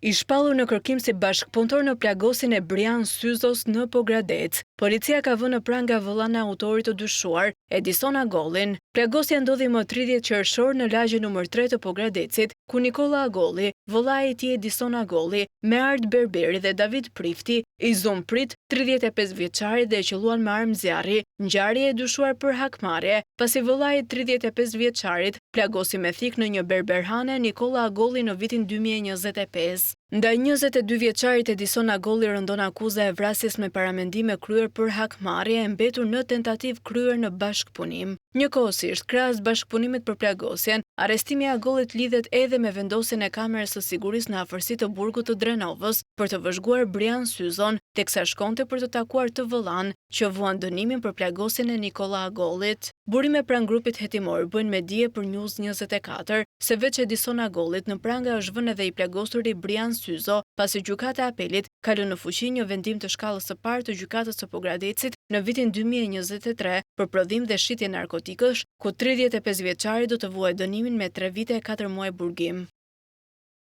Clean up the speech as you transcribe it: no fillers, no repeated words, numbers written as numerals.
I shpallur në kërkim si bashkëpunëtor në plagosjen e Brian Syzos në Pogradec, policia ka vënë në pranga vëllanë e autorit të dyshuar, Edison Agollin. Plagosja ndodhi më 30 qershor në lagjen numër 3 të Pogradecit, ku Nikolla Agolli, vëllai i tij Edison Agolli, me Art Berberi dhe David Prifti, i zunë pritë 35 vjeçarit dhe e qëlluan me armë zjarri, ngjarje e dyshuar për hakmarrje, pasi vëllai i 35 vjeçarit plagosi me thikë në një berberhane Nikolla Agolli në vitin 2025. Ndaj 22 vjeçarit Edison Agolli rëndon akuza e vrasjes me paramendim e kryer për hakmarrje e mbetur në tentativë kryer në bashkëpunim. Njëkohësisht, krahas bashkëpunimit për plagosjen, arrestimi i Agollit lidhet edhe me vendosjen e kamerës së sigurisë në afërsi të burgut të Drenovës për të vëzhguar Brian Syzon, teksa shkonte për të takuar të vëllanë, që vuan dënimin për plagosjen e Nikolla Agollit. Burime pranë grupit hetimor bëjnë me dije për News 24 se veç Edison Agollit në pranga është vënë edhe i plagosuri Brian Syzo, pasi Gjykata e Apelit ka lënë në fuqi një vendim të shkallës së parë të Gjykatës së Pogradecit në vitin 2023 për prodhim dhe shitje narkotikësh, ku 35 vjeçari do të vuajë dënimin me 3 vite e 4 muaj burgim.